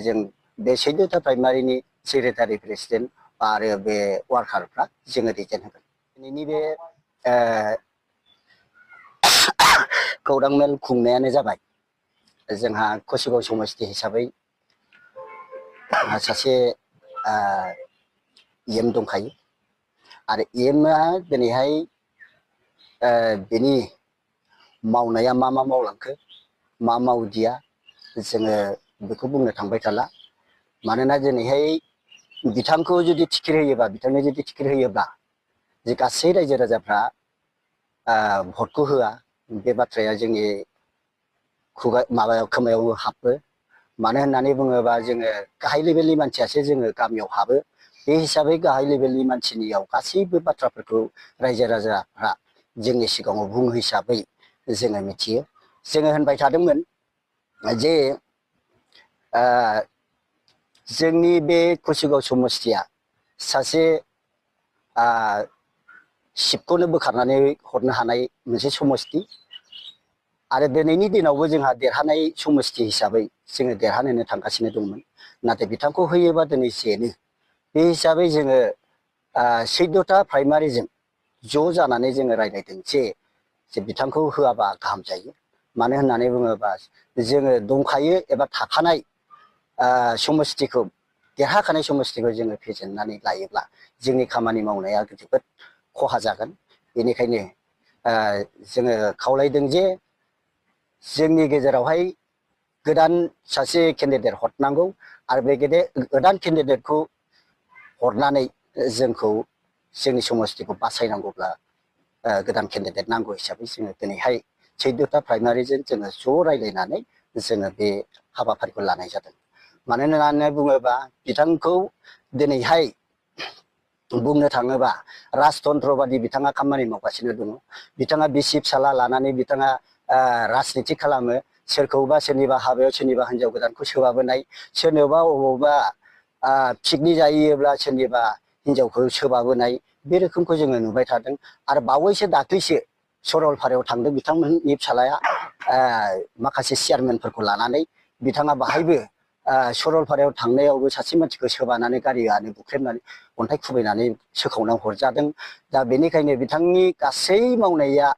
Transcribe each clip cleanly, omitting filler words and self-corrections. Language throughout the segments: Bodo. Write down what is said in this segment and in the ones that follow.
जों बे 14था प्राइमारिनि सेक्रेटारि प्रेसिडेन्ट आरो बे वार्कारफ्रा जोङो रिजेक्ट होगोन। दिनैनि बे खौरां मेल खुंनायानो जाबाय जोंहा कसिगाव समस्ति हिसाबै सासे एम दंखायो आरो एमआ दिनैहाय बेनि मावनाया मा मावलांखो मा मावदिया जोङो बेखौ बुंनो थांबाय थाला। मानोना दिनैहाय बिथांखौ जुदि टिकेट होयोबा बिथांनो जुदि टिकेट होयोब्ला जे गासै रायजो राजाफ्रा भटखौ होआ बे बाथ्राया जोंनि खुगा माबायाव खोमायाव हाबो। मानो होननानै बुङोबा जोङो गाहाय लेभेलनि मानसियासो जोङो गामियाव हाबो। बे हिसाबै गाहाय लेभेलनि मानसिनियाव गासैबो बाथ्राफोरखौ रायजो राजाफ्रा जोंनि सिगाङाव बुङो हिसाबै जोङो मिथियो। जोङो होनबाय थादोंमोन जे जोंनि बे कसिगाव समस्तिया सासे सिटखौनो बोखारनानै हरनो हानाय मोनसे समस्ति आरो दिनैनि दिनावबो जोंहा देरहानाय समस्ति हिसाबै जोङो देरहानोनो थांगासिनो दंमोन। नाथाय बिथांखौ होयोबा दिनै जेनो। बे हिसाबै जोङो 14था प्राइमारिजों ज' जानानै जोङो रायज्लायदों जे बिथांखौ होआबा गाहाम जायो। मानो होननानै बुङोबा जोङो दंखायो एबा थाखानाय समस्तिखौ देरहाखानाय समस्तिखौ जोङो फेजेननानै लायोब्ला जोंनि खामानि मावनाया जोबोद खहा जागोन। बेनिखायनो जोङो खावलायदों जे जोंनि गेजेरावहाय गोदान सासे केन्डिडेट हरनांगौ आरो बे गोदान केन्डिडेटखौ हरनानै जोंखौ जोंनि समस्तिखौ बासायनांगौब्ला गोदान केन्डिडेट नांगौ हिसाबै जोङो दिनैहाय 14था प्राइमारिजों जोङो ज' रायज्लायनानै जोङो बे हाबाफारिखौ लानाय जादों। मानो होननानै बुङोबा बिथांखौ दिनैहाय बुंनो थाङोबा राजतन्त्र बादि बिथाङा खामानि मावगासिनो दङ। बिथाङा बिसि फिसाला लानानै बिथाङा राजनिति खालामो। सोरखौबा सोरनिबा हाबायाव सोरनिबा हिनजाव गोदानखौ सोबाबोनाय, सोरनोबा अबावबा पिकनिक जाहैयोब्ला सोरनिबा हिनजावखौ सोबाबोनाय बे रोखोमखौ जोङो नुबाय थादों। आरो बावैसो दाख्लैसो सरलपारायाव थांदों बिथांमोननि फिसालाया माखासे चेयारमेनफोरखौ लानानै बिथाङा बाहायबो सरलपारायाव थांनायावबो सासे मानसिखौ सोबानानै गारियानो बुख्रेबनानै अन्थाइ खुबैनानै सोखावनानै हरजादों। दा बेनिखायनो बिथांनि गासै मावनाया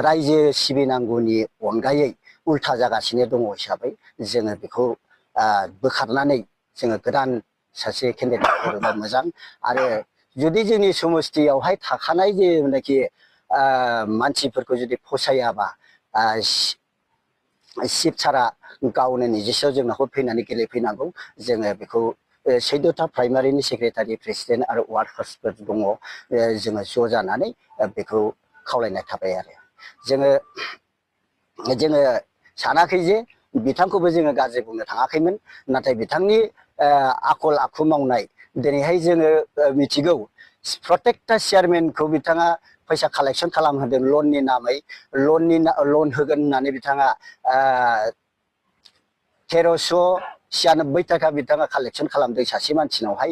रायजो सिबिनांगौनि अनगायै उल्था जागासिनो दङ हिसाबै जोङो बेखौ बोखारनानै जोङो गोदान सासे केन्डिडेट हरोबा मोजां। आरो जुदि जोंनि समस्तियावहाय थाखानाय जेनाखि मानसिफोरखौ जुदि फसायाबा चिफ सारा गावनो निजेस्व जोंनाव फैनानै गेलेफैनांगौ। जोङो बेखौ 14था प्राइमारिनि सेक्रेटारि प्रेसिडेन्ट आरो वार्कार्सफोर दङ। जोङो ज' जानानै बेखौ खावलायनाय थाबाय आरो जोङो सानाखै जे बिथांखौबो जोङो गाज्रि बुंनो थाङाखैमोन। नाथाय बिथांनि आखल आखु मावनाय दिनैहाय जोङो मिथिगौ प्रटेकटा चेयारमेनखौ बिथाङा फैसा कालेक्सन खालामहोदों लननि नामै। लन होगोन होननानै बिथाङा 1396 थाखा बिथाङा कालेक्सन खालामदों सासे मानसिनावहाय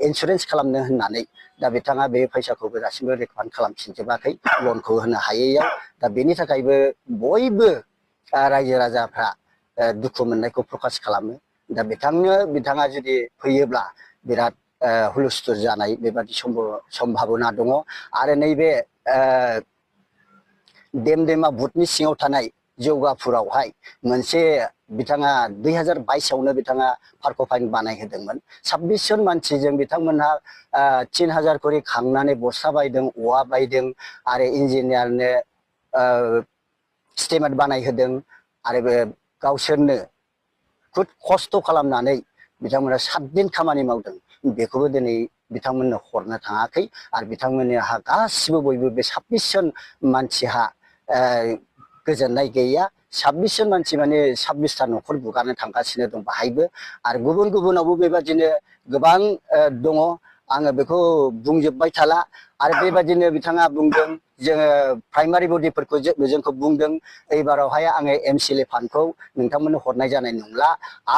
इन्सुरेन्स खालामनो होननानै। दा बिथाङा बे फैसाखौबो दासिमबो रिफान्ड खालामफिनजोबाखै लनखौ होनो हायैयाव। दा बेनि थाखायबो बयबो रायजो राजाफ्रा दुखु मोननायखौ प्रकास खालामो। दा बिथाङा जुदि फैयोब्ला बिराद हुलुस्थुल जानाय बेबादि सम्भाबना दङ। आरो नैबे देमदेमा बुथनि सिङाव थानाय जौगापुरावहाय मोनसे बिथाङा 2022आवनो बिथाङा पार्क फाइन बानायहोदोंमोन। 26 जन मानसिजों बिथांमोनहा 3000 करि खांनानै बस्ता बायदों, औवा बायदों आरो इन्जिनियारनो स्टिमेट बानायहोदों। आरो बे गावसोरनो खुद खस्थ' खालामनानै बिथांमोना 7 दिन खामानि मावदों। बेखौबो दिनै बिथांमोननो हरनो थाङाखै। आरो बिथांमोनहा गासिबो बयबो बे 26 जन मानसिहा गोजोननाय गैया। 26 जन मानसि माने 26ता न'खर बुगानो थांगासिनो दं बाहायबो। आरो गुबुन गुबुनावबो बेबादिनो गोबां दङ। आङो बेखौ बुंजोबबाय थाला। आरो बेबादिनो बिथाङा बुंदों जोङो प्राइमारि बडिफोरखौ जोंखौ बुंदों एबारावहाय आङो MCLA फान्डखौ नोंथांमोननो हरनाय जानाय नंला।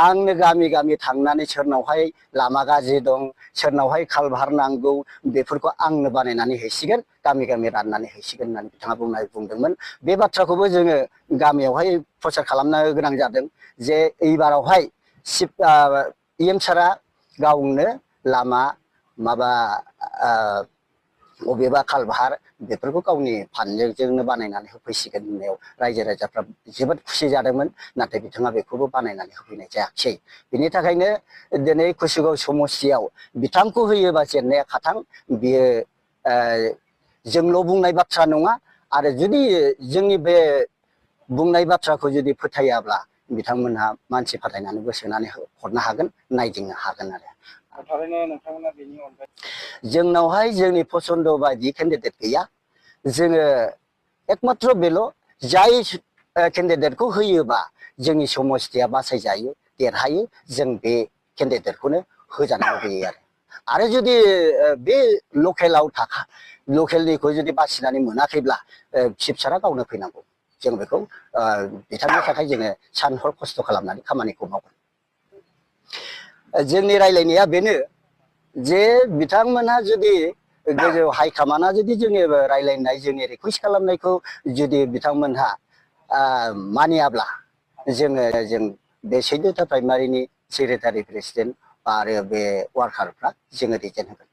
आंनो गामि गामि थांनानै सोरनावहाय लामा गाज्रि दं, सोरनावहाय कालभार नांगौ बेफोरखौ आंनो बानायनानै हैसिगोन, गामि गामि राननानै हैसिगोन होननानै बिथाङा बुंदोंमोन। बे बाथ्राखौबो जोङो गामियावहाय प्रसार खालामनो गोनां जादों जे एबारावहाय EM सारा गावनो लामा माबा बबेबा कालभार बेफोरखौ गावनि फान्डजोंनो बानायनानै होफैसिगोन होननायाव रायजो राजाफ्रा जोबोद खुसि जादोंमोन। नाथाय बिथाङा बेखौबो बानायनानै होफैनाय जायाखिसै। बिनि थाखायनो दिनै कुसुगाव समस्तियाव बिथांखौ होयोबा जेननाया खाथां। बियो जोंल' बुंनाय बाथ्रा नङा। आरो जुदि जोंनि बे बुंनाय बाथ्राखौ जुदि फोथायाब्ला बिथांमोनहा मानसि फाथायनानैबो सोनानै हरनो हागोन, नायदिंनो हागोन आरो। थारैनो नोंथांमोना बेनि अनगायै जोंनावहाय जोंनि पसन्द बायदि केन्डिडेट गैया। जोङो एकमात्र बेल' जाय केन्डिडेटखौ होयोबा जोंनि समस्तिया बासायजायो, देरहायो, जों बे केन्डिडेटखौनो होजानो लुबैयो आरो जुदि बे लकेलनिखौ जुदि बासिनानै मोनाखैब्ला चिफसारा गावनो फैनांगौ। जों बेखौ बिथांनि थाखाय जोङो सान हर खस्थ' खालामनानै खामानिखौ मावगोन। जोंनि रायलायनाया बेनो जे बिथांमोनहा जुदि गोजौ हाइकामान्डआ जुदि जोंनि रायलायनाय जोंनि रिकुवेस्ट खालामनायखौ जुदि बिथांमोनहा मानियाब्ला जों बे 14था प्राइमारिनि सेक्रेटारि प्रेसिडेन्ट आरो बे वार्कारफ्रा जोङो रिजेक्ट होगोन।